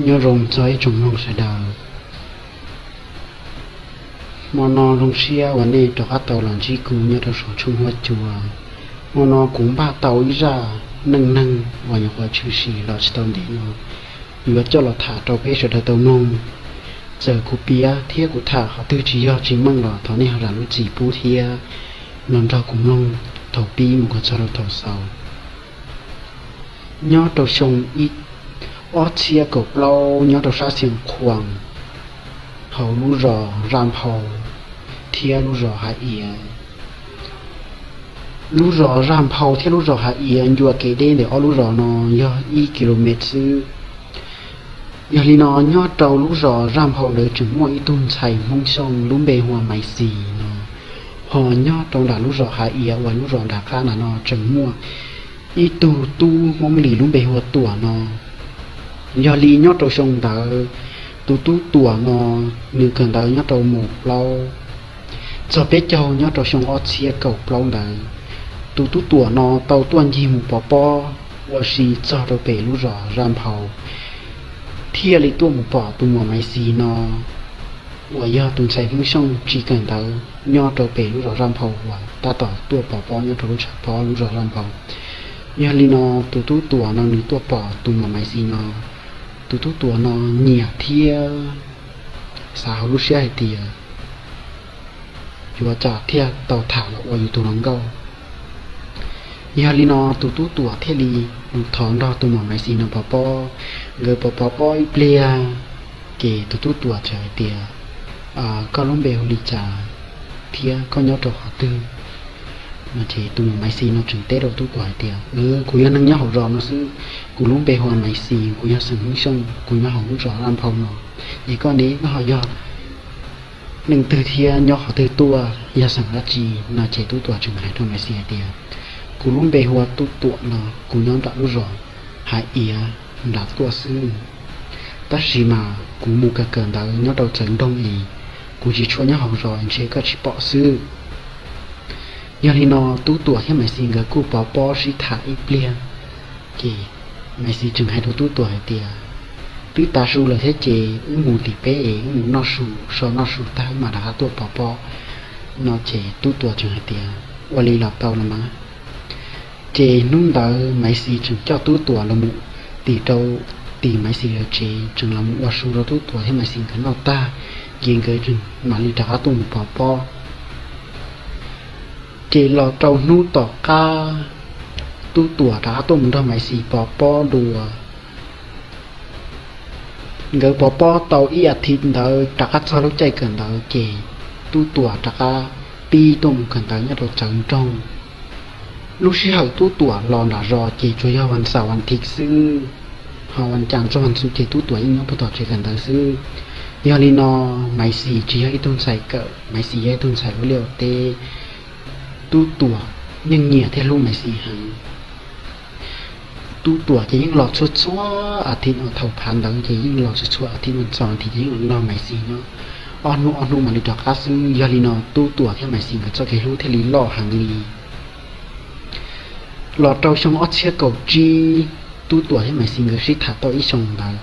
Nyob zoo txog ib tsoom mloog sawv daws. Hmo no zoo siab uas nej rov qab tau los ntsib kuv nyob rau saum tshooj huab cua. Hmo no kuv npaj tau ib zaj neej neeg uas nyuam qhuav tshwm sim los tsis tau ntev no, yuav coj los tham rau peb sawv daws tau mloog. Txawm kuv piav thiab kuv tham qhov twg tsis yog tsis meej los thov nej ho zam lub txim pub thiab los nrog kuv mloog thaum pib mus kom txog rau thaum xaus. Nyob rau xyoo ob txhiab kaum plaub nyob rau sab Xeev Khuam, hauv lub zos Zaj Nphau thiab lub zos Hav Iav. Lub zos Zaj Nphau thiab lub zos Hav Iav ncua kev deb ntawm ob lub zos no yog ib ki lo mev xwb. Yog li no nyob rau lub zos Zaj Nphau ntawd tseem muaj ib tug ntxhais Hmoob Xyooj lub npe hu ua Maiv Xis no, ho nyob rau nram lub zos Hav Iav uas lub zos nram qab ntawm no tseem muaj ib tug tub Hmoob Lis lub npe hu ua Tuam no. Yog li nyob rau xyoo ntawd, tus tub Tuam no nws kawm ntawv nyob rau mus plaub txog peb caug nyob rau xyoo ob txhiab kaum plaub ntawd. Tus tub Tuam no tau tuaj ncig mus pov pob ua si txog rau pem lub zos Zaj Nphau, thiaj li tuaj mus pom tus muam Maiv Xis no uas yog tus ntxhais Hmoob Xyooj tsis kawm ntawv nyob rau pem lub zos Zaj Nphau uas tab tom tuaj pov pob nyob rau lub tshav pob lub zos Zaj Nphau. Yog li no tus tub Tuam no nws tuaj pom tus muam Maiv Xis no, tus tub Tuam no nyiam thiab xav hauv lub siab hais tias yuav tsum thiaj tau tham los ua yus tus hluas nkauj. Yog li no tus tub Tuam thiaj li mus thov nrog tus muam Maiv Xis no pov pob. Nkawd pov pov pob ib pliag, ces tus tub Tuam txawm hais tias, koj lub npe hu li cas thiab koj nyob rau qhov twg? No ces tus muam Maiv Xis no tseem teb rau tub Tuam hais tias, kuv yog neeg nyob hauv zos no xwb, kuv lub npe hu ua Maiv Xis, kuv yog xeem Hmoob Xyooj, kuv nyob hauv lub zos Zaj Nphau no. Es koj ne, koj ho yog neeg twg thiab nyob qhov twg tuaj, yog xeem dab tsi? No ces tub Tuam tseem hais rau Maiv Xis hais tias, kuv lub npe hu ua Tub Tuam no, kuv nyob nram lub zos Hav Iav nram tuaj xwb, tab sis mas kuv mus kawm kawm ntawv nyob rau txawv nroog es kuv tsis tshua nyob hauv zos, ntshe koj tsis pom xwb. Yog li no tub Tuam thiab Maiv Xis nkawd kuj pov pob sib tham ib pliag, ces Maiv Xis tseem hais rau tub Tuam hais tias, twb tav su lawm thiab ces wb mus tim peb es wb mus noj su, so noj su tag wb mam rov qab tuaj pov pob. No ces tub Tuam tseem hais tias, ua li los tau los mas. Ces hnub ntawd Maiv Xis tseem coj tub Tuam los mus tim rau, tim Maiv Xis lawv tsev, tseem los mus ua su rau tub Tuam thiab Maiv Xis nkawd noj tag, ces nkawd tseem mam li rov qab tuaj mus pov pob. Ces los rau hnub tom qab, tub Tuam rov qab tuaj mus nrog Maiv Xis pov pob dua. Nkawd pov pob tau ib as thiv ntawd rov qab txog lub caij kawm ntawv ces tub Tuam rov qab pib tuaj mus kawm ntawv nyob rau txawv nroog. Lub sij hawm tub Tuam los nram zos ces tsuas yog vas xaum vas thiv xwb, ho vas cas txog vas xuv ces tub Tuam yeej nyob puag tom tsev kawm ntawv xwb. Yog li no Maiv Xis tsis yog ib tug ntxhais kawm, Maiv Xis yog ib tug ntxhais ua liaj ua teb. Tub Tuam yeej nyiam thiab hlub Maiv Xis heev. Tub Tuam ces yeej los txhua txhua as thiv, thaum phav ntawd ces yeej los txhua txhua as thiv, vas xaum vas thiv ces yeej los nrog Maiv Xis nyob ob hnub ob hnub mam li rov qab xwb. Yog li no tub Tuam thiab Maiv Xis nkawd txoj kev hlub thiaj li loj heev li. Los rau xyoo ob txhiab kaum tsib, tub Tuam thiab Maiv Xis nkawd sib tham tau ib xyoo ntawd,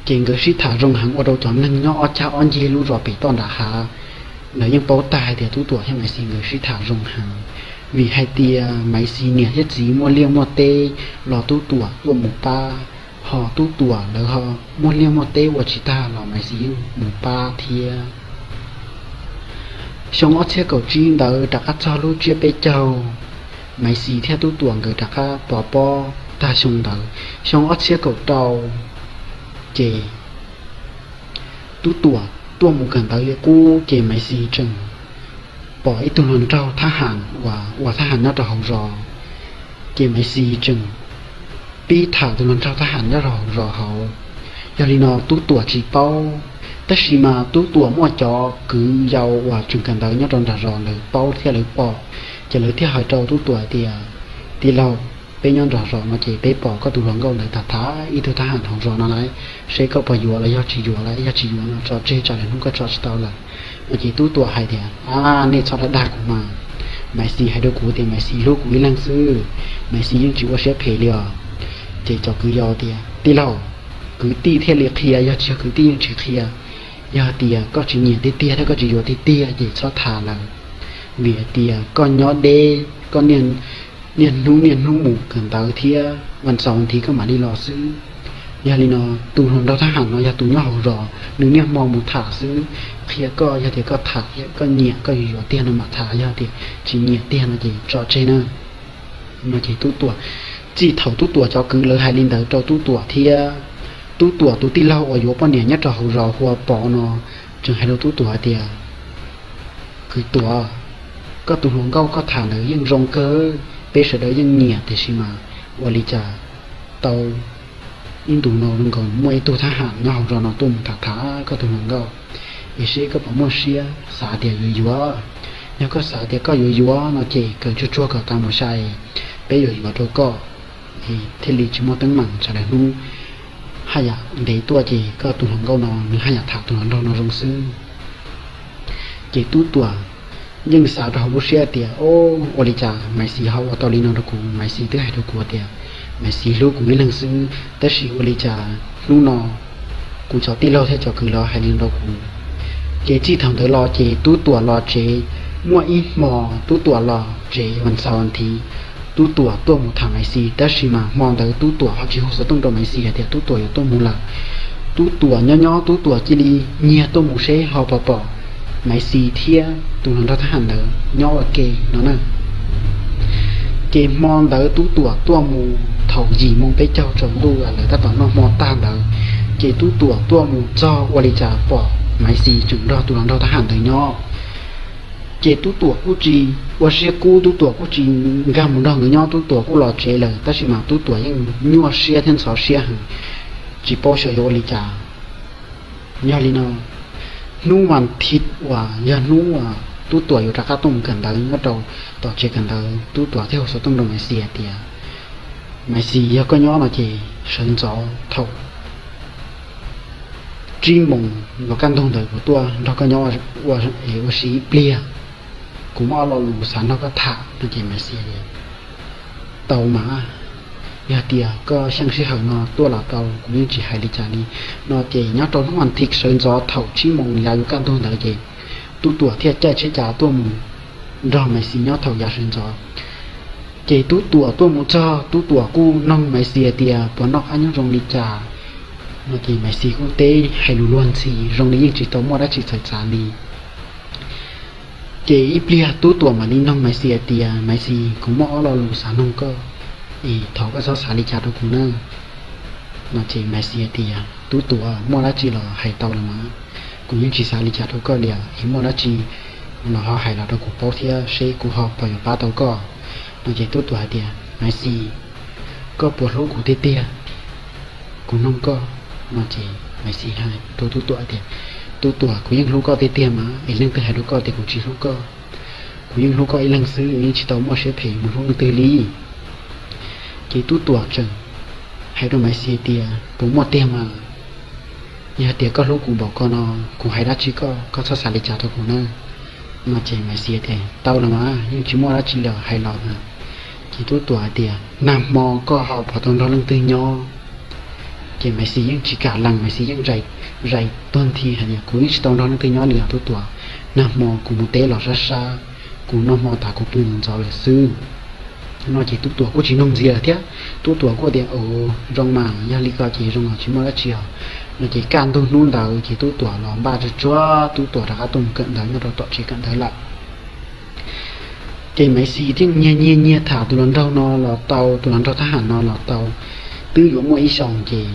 ces nkawd sib tham zoo heev ua rau cov neeg nyob ob cag ob ncig lub zos pem toj nram hav, lawv yeej paub tag hais tias tub Tuam thiab Maiv Xis nkawd sib tham zoo heev. Vim hais tias Maiv Xis niam thiab txiv muaj liaj muaj teb los tub Tuam tuaj mus pab, ho tub Tuam lawv ho muaj liaj muaj teb ua tsis tag los Maiv Xis yeej mus pab thiab. Xyoo ob txhiab kaum tsib ntawd rov qab txog lub tsiab peb caug, Maiv Xis thiab tub Tuam nkawd rov qab pov pob tag xyoo ntawd. Xyoo ob txhiab kaum rau ces tub Tuam tuaj mus kawm ntawv li qub ces Maiv Xis tseem pom ib tug hluas nraug thab ham uas ua thab ham nyob rau hauv zos, ces Maiv Xis tseem pib tham tus hluas nraug thab ham nyob rau hauv zos hauv. Yog li no tub Tuam tsis paub, tab sis mas tub Tuam muaj cov kwv yau uas tseem kawm ntawv nyob rau nram zos lawv paub thiab lawv pom, ces lawv thiaj hais rau tub Tuam hais tias, tij laug, peb nyob nram zos no ces peb pom koj tus hluas nkauj ntawd tham tham ib tug thab ham hauv zos no lawm, seb koj puas yuav los yog tsis yuav lawm, yog tsis yuav no tso tseg tsam lwm hnub koj tso tsis tau lawm. No ces tub Tuam hais tias, a, nej txhob dag dag kuv mas, Maiv Xis hais rau kuv tias Maiv Xis hlub kuv ib leeg xwb, Maiv Xis yeej tsis ua siab phem li os. Ces cov kwv yau tias, tij laug, kwv tij thiaj li qhia, yog tsis yog kwv tij yeej tsis qhia. Yog hais tias koj tsis nyiam tiag tiag thiab koj tsis yuav tiag tiag ces txhob tham lawm, vim hais tias koj nyob deb, koj niaj hnub niaj hnub mus kawm ntawv thiab vas xaus vas thiv koj mam li los xwb. Yog li no, tus hluas nraug thab ham no yog tus nyob hauv zos, nws niaj hmo mus tham xwb, qhia koj, yog tias koj tham, koj nyiam koj yuav yuav tiag no mam tham, yog tias tsis nyiam tiag no ces tso tseg na. No ces Tub Tuam, txij thaum Tub Tuam cov kwv lawv hais li ntawd rau Tub Tuam thiab, Tub Tuam tus tij laug uas yuav poj niam nyob rau hauv zos hu ua Pov no tseem hais rau Tub Tuam hais tias, kwv Tuam, koj tus hluas nkauj koj tham ntawd yeej zoo kawg, peb sawv daws yeej nyiam, tiam sis mas ua li cas tau ib ntus no zoo nkaus muaj ib tug thab ham nyob hauv zos no tuaj mus tham tham koj tus hluas nkauj, es seb koj puas muaj siab xav tias yuav yuav. Yog koj xav tias koj yuav yuav no ces kawm tsuag tsuag kom tas mus sai, peb yuav yuav rau koj, thiaj li tsis muaj teeb meem, tsam lawm hnub haj yam ntev tuaj ces koj tus hluas nkauj no nws haj yam tham tus hluas nraug no zoo xwb. Ces Tub Tuam yeej xav rau hauv lub siab tias, o, ua li cas Maiv Xis ho ua tau li no rau kuv, Maiv Xis twb hais rau kuv tias Maiv Xis hlub kuv ib leeg xwb, tab sis ua li cas hnub no kuv cov tij laug thiab cov kwv los hais li no rau kuv. Ces txij thaum ntawd los ces Tub Tuam los tsev, muaj ib hmo Tub Tuam los tsev vas xaus vas thiv, Tub Tuam tuaj mus tham Maiv Xis, tab sis mas hmo ntawd Tub Tuam ho tsis hu xov tooj rau Maiv Xis hais tias Tub Tuam yuav tuaj mus lawm. Tub Tuam nyob nyob Tub Tuam cia li nyiag tuaj mus seb ho puas pom Maiv Xis thiab tus hluas nraug thab ham ntawd nyob ua ke no na. Ces hmo ntawd Tub Tuam tuaj mus thaum yim moo peb caug tsaus ntuj lawv tab tom noj hmo tag ntawd, ces Tub Tuam tuaj mus txog ua li cas pom Maiv Xis tseem nrog tus hluas nraug thab ham ntawd nyob. Ces Tub Tuam kuj tsis ua siab kub, Tub Tuam kuj tsis nkag mus nrog nkawd nyob, Tub Tuam kuj los tsev lawm, tab sis mas Tub Tuam yeej nyuaj siab thiab ntxhov siab heev, tsis paub xyov yuav ua li cas. Yog li no, hnub vas thiv uas yog hnub uas Tub Tuam yuav rov qab tuaj mus kawm ntawv nyob rau tom tsev kawm ntawv, Tub Tuam thiaj hu xov tooj rau Maiv Xis hais tias, Maiv Xis, yog koj nyob no ces sawv ntxov thaum tsib moos yuav kaj ntug ntawd kuv tuaj nrog koj nyob ua si ib pliag, kuv muaj ob lo lus xav nrog koj tham no ces Maiv Xis tias, tau mas, yog tias koj xyeej sij hawm no tuaj los tau, kuv yeej tsis hais li cas li. No ces nyob rau hnub vas thiv sawv ntxov thaum tsib moos yav yuav kaj ntug ntawd ces Tub Tuam thiaj caij tsheb cav tuaj mus nrog Maiv Xis nyob thaum yav sawv ntxov. Ces Tub Tuam tuaj mus txog, Tub Tuam kuj noog Maiv Xis hais tias puas noj qab nyob zoo li cas. No ces Maiv Xis kuj teb hais lus luag ntxhi zoo li yeej tsis tau muaj dab tsi txhawj xav li. Ces ib pliag Tub Tuam mam li noog Maiv Xis hais tias, Maiv Xis, kuv muaj ob lo lus xav noog koj, es thov koj txhob xav li cas rau kuv na. No ces Maiv Xis hais tias, Tub Tuam, muaj dab tsi los hais tau los mas, kuv yeej tsis xav li cas rau koj li, es muaj dab tsi los ho hais los rau kuv paub thiab seb kuv ho puas yuav pab tau koj. No ces Tub Tuam hais tias, Maiv Xis, koj puas hlub kuv tiag tiag? Kuv noog koj. No ces Maiv Xis hais rau Tub Tuam tias, Tub Tuam, kuv yeej hlub koj tiag tiag mas, es leej twg hais rau koj tias kuv tsis hlub koj? Kuv yeej hlub koj ib leeg xwb, yeej tsis tau muaj siab phem mus hlub leej twg li. Ces Tub Tuam tseem hais rau Maiv Xis tias, puas muaj tiag mas? Yog tias koj hlub kuv npaum ko no, kuv hais dab tsi koj, koj txhob xav li cas rau kuv na. No ces Maiv Xis tias, tau los mas, yeej tsis muaj dab tsi los hais los na. Ces Tub Tuam hais tias, nag hmo koj ho puas tau nrog leej twg nyob? Ces Maiv Xis yeej tsis kam lees, Maiv Xis yeej zais tuag nthi hais tias, kuv yeej tsis tau nrog leej twg nyob li os Tub Tuam. Nag hmo kuv mus teb los sab sab, kuv noj hmo tas kuv pw ntxov lawm xwb. No ces Tub Tuam kuj tsis noog ntxiv lawm thiab. Tub Tuam kuj tias, u, zoo mas, yog li ko ces zoo los tsis muaj dab tsi os. No ces kaj ntug hnub ntawd ces Tub Tuam los npaj tsuag tsuag, Tub Tuam rov qab tuaj mus kawm ntawv nyob rau tom tsev kawm ntawv lawm. Ces Maiv Xis thiaj nyiag nyiag nyiag tham tus hluas nraug no los tau, tus hluas nraug thab ham no los tau, twb yuav muaj ib xyoos ces,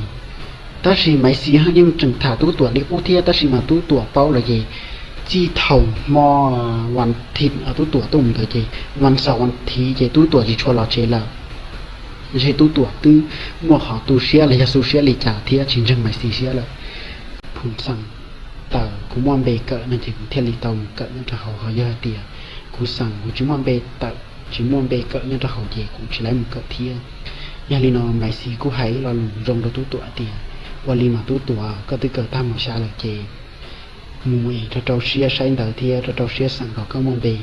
tab sis Maiv Xis yeej tseem tham Tub Tuam li qub thiab, tab sis mas Tub Tuam paub lawm ces txij thaum hmo vas thiv Tub Tuam tuaj mus ntawd ces vas xaum vas thiv ces Tub Tuam tsis tshua los tsev lawm. Ntshe Tub Tuam twb muaj qhov tu siab los yog xu siab li cas thiab tsis ntseeg Maiv Xis siab lawm. Phum xeem tawm kuv muaj npe kawm no ces kuv thiaj li tau mus kawm nyob rau hauv, ho yog hais tias kuv xeem kuv tsis muaj npe tawm, tsis muaj npe kawm nyob rau hauv ces kuv tsis laib mus kawm thiab. Yog li no Maiv Xis kuj hais ib lo lus zoo rau Tub Tuam tias, ua li mas Tub Tuam, koj twb kawm tag mus xya lawm ces mus es rau rau siab saib ntawv thiab rau rau siab xeem kom koj muaj npe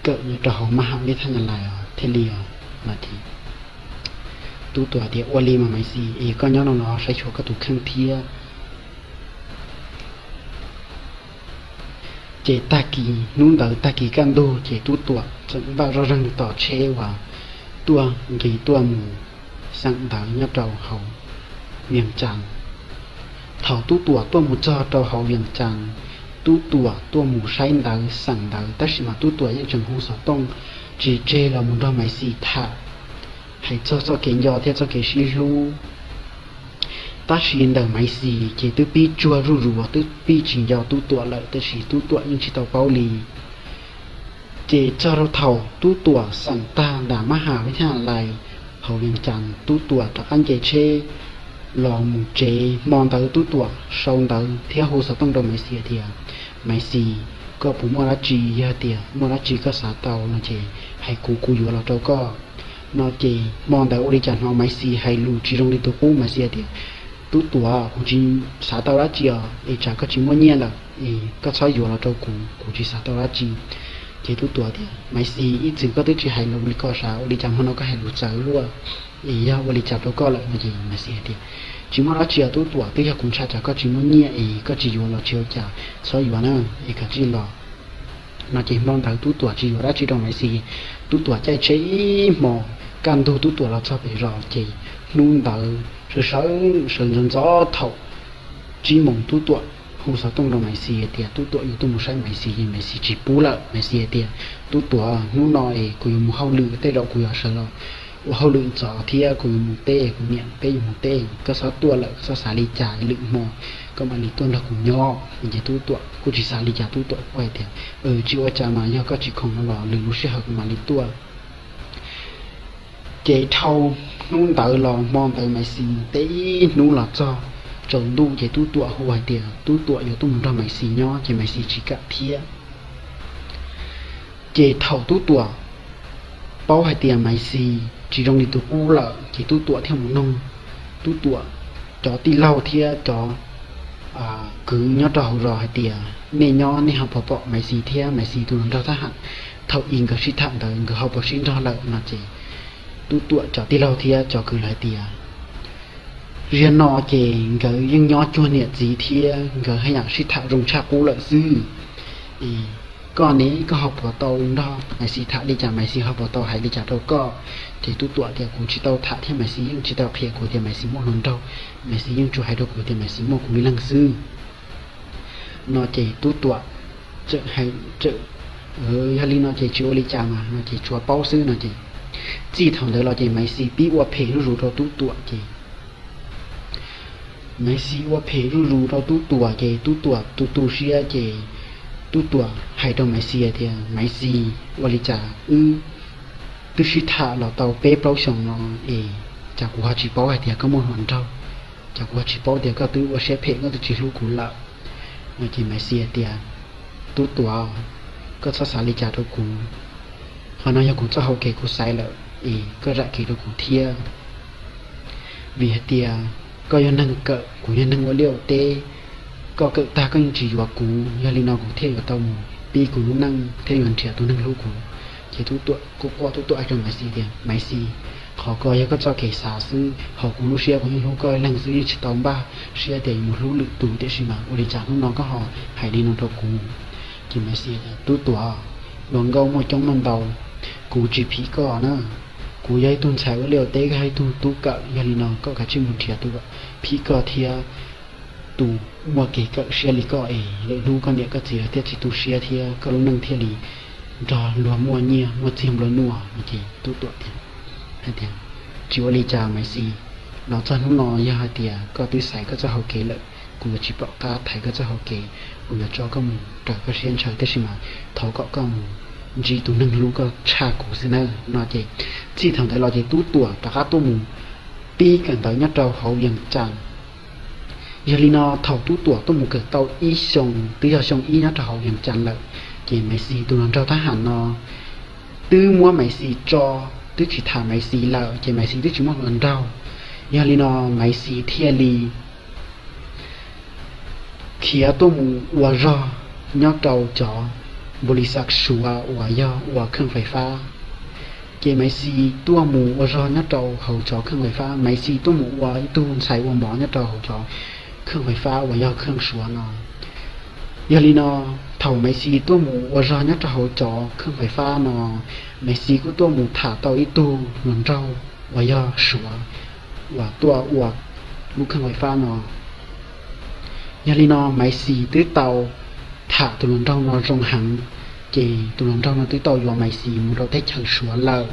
kawm nyob rau hauv mab ham vib thaj nyas lais thiaj li os. No ces Tub Tuam tias, Ua li mas Maiv Xis, es koj nyob no los saib xyuas koj tus kheej thiab. Ces tag kis hnub ntawd tag kis kaj ntug ces Tub Tuam txawm npaj zoj zeeg tom tsheb uas tuaj nqis tuaj mus xeem ntawv nyob rau hauv Vias Cas. Thaum Tub Tuam tuaj mus txog rau hauv Vias Cas, Tub Tuam tuaj mus saib ntawv xeem ntawv tab sis mas Tub Tuam yeej tseem hu xov tooj tsis tseg los mus nrog Maiv Xis tham, hais txog txoj kev nco thiab txoj kev sib hlub. Tab sis ntawm Maiv Xis ces twb pib tsuag zuj zus, twb pib tsis nco Tub Tuam lawm, tab sis Tub Tuam yeej tsis tau paub li. Ces txog rau thaum Tub Tuam xeem tag nram mab ham vib thab lais hauv Vias Cas, Tub Tuam rov qab nce tsheb los mus tsev. Hmo ntawd Tub Tuam sau ntawv thiab hu xov tooj rau Maiv Xis tias, Maiv Xis, koj puas muaj dab tsi? Yog tias muaj dab tsi koj xav tau no ces hais kuv, kuv yuav los rau koj. No ces hmo ntawd ua li cas hnov Maiv Xis hais lus tsis zoo li tus qub, Maiv Xis tias, Tub Tuam, kuv tsis xav tau dab tsi os, es tsam koj tsis muaj nyiaj lawm es koj txhob yuav los rau kuv, kuv tsis xav tau dab tsi. Ces Tub Tuam tias, Maiv Xis, ib txwm koj twb tsis hais lus li ko sav, ua li cas hmo no koj hais lus txawv luaj? Es yog ua li cas rau koj lawm? No ces Maiv Xis hais tias, Tsis muaj dab tsi os Tub Tuam, twb yog kuv ntshai tsam koj tsis muaj nyiaj es koj tsis yuav los tsis ua cas, txhob yuav na, es koj cia li los. No ces hmo ntawd Tub Tuam tsis yuav dab tsi rau Maiv Xis. Tub Tuam caij tsheb ib hmos, kaj ntug Tub Tuam los txog pem zos ces hnub ntawd sawv sawv sawv ntxov ntxov thaum tsib moos Tub Tuam hu xov tooj rau Maiv Xis hais tias Tub Tuam yuav tuaj mus saib Maiv Xis, Maiv Xis tsis pub lawm. Maiv Xis hais tias, Tub Tuam, hnub no es kuv yuav mus hauj lwm, tej zaum kuv yuav sawv los ua hauj lwm ntxov thiab kuv yuav mus teb, kuv niam peb yuav mus teb, koj txhob tuaj lawm, koj txhob xav li cas, lwm hmo koj mam li tuaj nrog kuv nyob. Ces Tub Tuam kuj tsis xav li cas, Tub Tuam kuj hais tias, Tsis ua cas mas, yog koj tsis khoom no los lwm lub sij hawm kuv mam li tuaj. Ces dhau hnub ntawd los hmo ntawd Maiv Xis teb ib hnub los txog tsaus ntuj ces Tub Tuam hu hais tias Tub Tuam yuav tuaj mus nrog Maiv Xis nyob ces Maiv Xis tsis kam thiab. Ces thaum Tub Tuam paub hais tias Maiv Xis tsis zoo li tus qub lawm ces Tub Tuam thiaj mus noog Tub Tuam cov tij laug thiab cov kwv nyob rau hauv zos hais tias, Nej nyob nej ho puas pom Maiv Xis thiab Maiv Xis tus hluas nraug thab ham thaum ub nkawd sib tham ntawd nkawd ho puas sib nrog lawm? No ces Tub Tuam cov tij laug thiab cov kwv lawv hais tias, Zaum no ces nkawd yeej nyob cuag niam txiv thiab nkawd haj yam sib tham zoo tshaj qub lawm xwb. Es koj ne, koj ho puas tau nrog Maiv Xis tham li cas, Maiv Xis ho puas tau hais li cas rau koj? Ces Tub Tuam tias, Kuv tsis tau tham thiab Maiv Xis yeej tsis tau qhia kuv tias Maiv Xis muaj hluas nraug, Maiv Xis yeej tsuas hais rau kuv tias Maiv Xis muaj kuv ib leeg xwb. No ces Tub Tuam txawm hais, Yog li no ces tsis ua li cas mas, no ces tsuav paub xwb. No ces txij thaum ntawd los ces Maiv Xis pib ua phem zuj zus rau Tub Tuam ces Maiv Xis ua phem zuj zus rau Tub Tuam ces Tub Tuam tu tu siab ces Tub Tuam hais rau Maiv Xis tias, Maiv Xis, ua li cas wb twb sib tham los tau peb plaub xyoos no es cas kuv ho tsis paub hais tias koj muaj hluas nraug, cas kuv ho tsis paub tias koj twb ua siab phem, koj twb tsis hlub kuv lawm? No ces Maiv Xis hais tias, Tub Tuam, koj txhob xav li cas rau kuv, qhov no yog kuv txoj hau kev kuv xaiv lawm es koj zam kev rau kuv thiab. Vim hais tias koj yog neeg kawm, kuv yog neeg ua liaj ua teb, koj kawm tag koj yeej tsis yuav kuv, yog li no kuv thiaj yuav tau mus pib kuv lub neej thiab yuav nrhiav tus neeg hlub kuv. Ces Tub Tuam kuj quaj, Tub Tuam hais rau Maiv Xis tias, Maiv Xis, qhov ko yog koj txoj kev xav xwb, ho kuv lub siab kuv yeej hlub koj ib leeg xwb, yeej tsis tau npaj siab tias yuav mus hlub lwm tus, tiam sis mas ua li cas hnub no koj ho hais li no rau kuv? Ces Maiv Xis tias, Tub Tuam, luag nkauj muaj coob muaj ntau, kuv tsis phim koj na. Kuv yog ib tug ntxhais ua liaj ua teb, koj yog ib tug tub kawm, yog li no koj kav tsij mus nrhiav tus phim koj thiab tus muaj kev kawm siab li koj es lwm hnub koj niam koj txiv lawv thiaj tsis tu siab thiab koj lub neej thiaj li nrog luag muaj nyiaj muaj txiag nplua nuj. Ces Tub Tuam tias, hais tias, Tsis ua li cas Maiv Xis, los txog hnub no yog hais tias koj twb xaiv koj txoj hau kev lawm, kuv yuav tsis pom qab thaiv koj txoj hau kev, kuv yuav tso koj mus raws koj siab ntshaw, tiam sis mas thov kom koj mus ntsib tus neeg hlub koj tshaj kuv xwb nawb. No ces txij thaum ntawd los ces Tub Tuam rov qab tuaj mus pib kawm ntawv nyob rau hauv Vias Cas. Yog li no thaum Tub Tuam tuaj mus kawm tau ib xyoos, twb yog xyoo ib nyob rau hauv Vias Cas lawm, ces Maiv Xis tus hluas nraug thab ham no twb muab Maiv Xis tso, twb tsis tham Maiv Xis lawm, ces Maiv Xis twb tsis muaj hluas nraug. Yog li no Maiv Xis thiaj li khiav tuaj mus ua zog nyob rau cov npaus lis xaj Suav uas yog ua kheej fais fab. Ces Maiv Xis tuaj mus ua zog nyob rau hauv cov kheej fais fab, Maiv Xis tuaj mus ua ib tug ntxhais ua mov nyob rau hauv cov kheej fais fab uas yog kheej suav no. Yog li no, thaum Maiv Xis tuaj mus ua zog nyob rau hauv cov kheej fais fab no, Maiv Xis kuj tuaj mus tham tau ib tug hluas nraug uas yog suav uas tuaj ua lub kheej fais fab no. Yog li no Maiv Xis twb tau tham tus hluas nraug no zoo heev, ces tus hluas nraug no twb tau yuav Maiv Xis mus rau teb chaws suav lawm.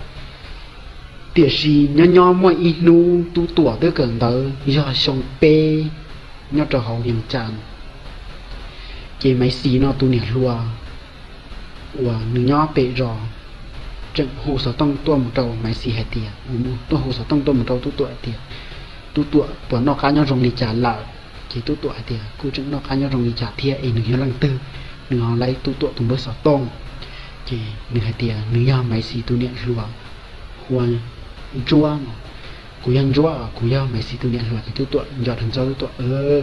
Tiam sis nyob nyob muaj ib hnub Tub Tuam twb kawm ntawv yog xyoo peb nyob rau hauv Vias Cas. Ces Maiv Xis no tus niam hluas uas nws nyob pem zos tseem hu xov tooj tuaj mus rau Maiv Xis hais tias, tuaj hu xov tooj tuaj mus rau Tub Tuam hais tias, Tub Tuam puas noj qab nyob zoo li cas lawm? Ces Tub Tuam hais tias kuj tseem noj qab nyob zoo li cas thiab es nws yog leej twg, nws ho laib Tub Tuam tus npawb xov tooj. Ces nws hais tias nws yog Maiv Xis tus niam hluas hu ua Ntsuab no. Kuv yog Ntsuab, kuv yog Maiv Xis tus niam hluas. Ces Tub Tuam nco ntsoov Tub Tuam,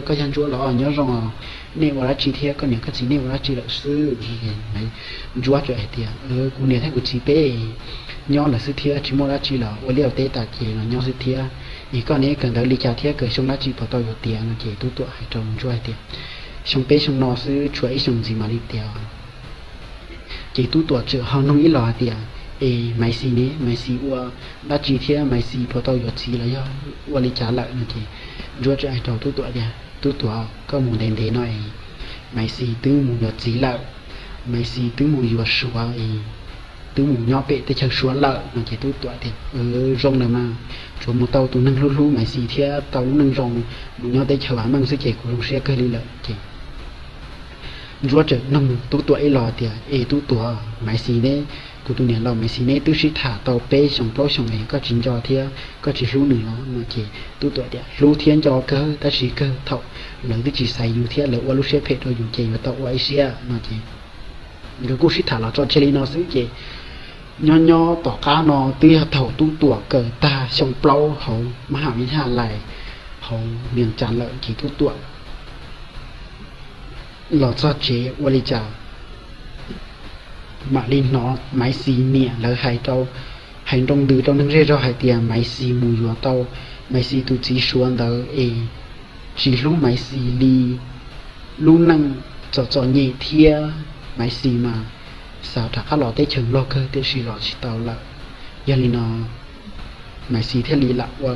koj yog Ntsuab los nyob zoo os, nej ua dab tsi thiab koj niam koj txiv nej ua dab tsi lawm xwb? Ntsuab txawm hais tias, kuv niam thiab kuv txiv peb nyob lawm xwb thiab tsis muaj dab tsi los ua liaj ua teb tas ces los nyob xwb thiab. Es koj ne kawm ntawv li cas thiab kawm xyoo dab tsi puas tau yuav tiav no? Ces Tub Tuam hais rau Ntsuab hais tias, xyoo peb xyoo no xwb, tshuav ib xyoos ntxiv mam li tiav. Ces Tub Tuam txawm ho nug ib los hais tias, es Maiv Xis ne, Maiv Xis ua dab tsi thiab Maiv Xis puas tau yuav txiv los yog ua li cas lawm no? Ces Ntsuab txawm hais rau Tub Tuam tias, Tub Tuam, koj mus ntev ntev no es Maiv Xis twb mus yuav txiv lawm, Maiv Xis twb mus yuav suav es twb mus nyob pem teb chaws suav lawm no. Ces Tub Tuam tias, zoo lawm mas, tsuas mus tau tus neeg hlub hlub Maiv Xis thiab tau lub neej zoo mus nyob teb chaws vam meej xwb ces kuv zoo siab kawg li lawm. Ces Ntsuab txawm nug Tub Tuam ib los tias, es Tub Tuam, Maiv Xis ne, kuv tus niam laus Maiv Xis ne twb sib tham tau peb xyoos plaub xyoos es koj tsis nco thiab koj tsis hlub nws los no? Ces Tub Tuam tias, hlub thiab nco kawg tab sis kawg thaum lawv twb tsis xaiv yus thiab lawv ua lub siab phem rau yus ces yuav tau ua ib siab no. Ces nkawd kuj sib tham los tso tseg li no xwb ces nyob nyob tom qab no twb yog thaum Tub Tuam kawm tag xyoo plaub hauv mab ham vib haj lais hauv Vias Cas lawm ces Tub Tuam los txog tsev ua li cas mam li hnov Maiv Xis niam lawv hais rau, hais nroo ntws rau neeg zej zog hais tias Maiv Xis mus yuav tau Maiv Xis tus txiv suav ntawd es tsis hlub Maiv Xis li, lub neej txom txom nyem thiab Maiv Xis mas xav rov qab los teb chaws Nplog kawg tiam sis los tsis tau lawm. Yog li no Maiv Xis thiaj li lam ua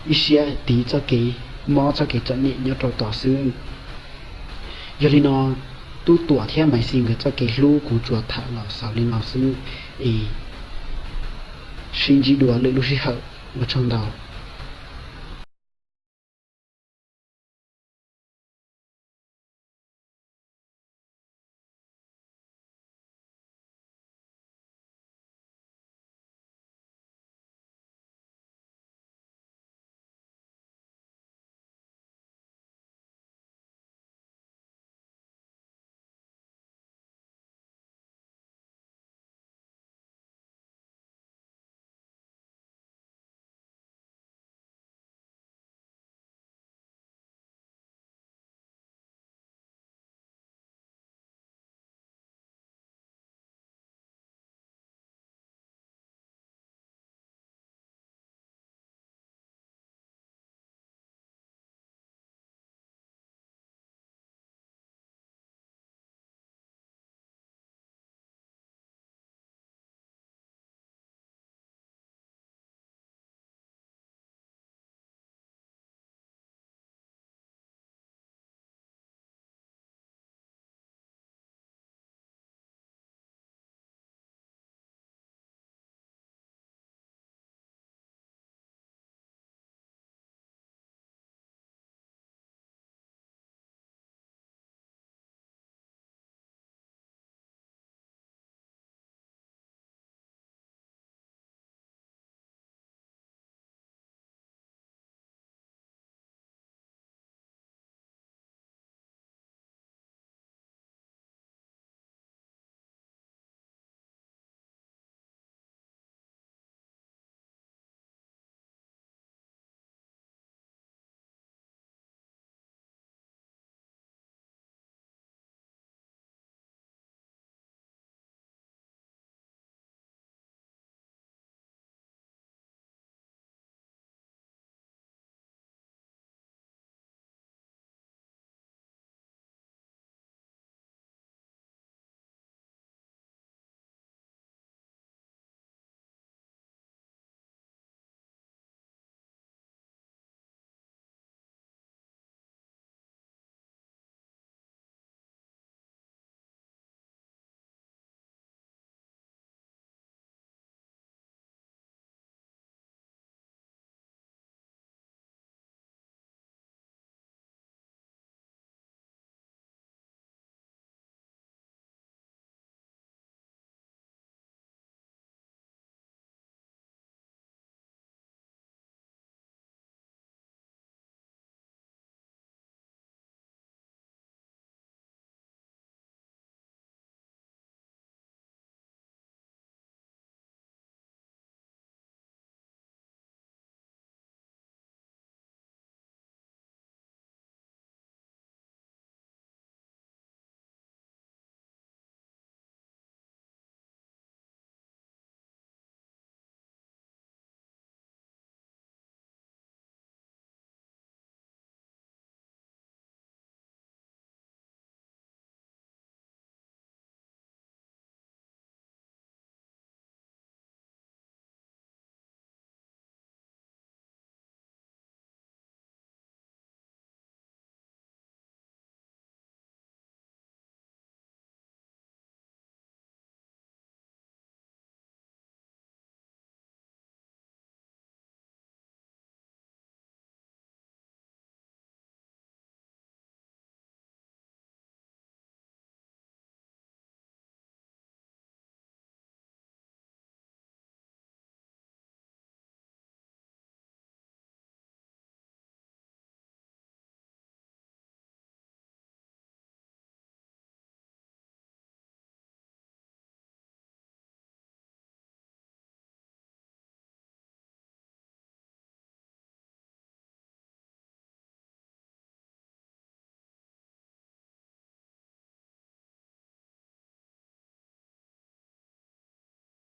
ib siab tiv txoj kev mob txoj kev txom nyem nyob rau tod xwb. Yog li no Tub Tuam thiab Maiv Xis nkawd txoj kev hlub kuv tsuas tham los xaus li no xwb es sib ntsib dua lwm lub sij hawm, ua tsaug ntau.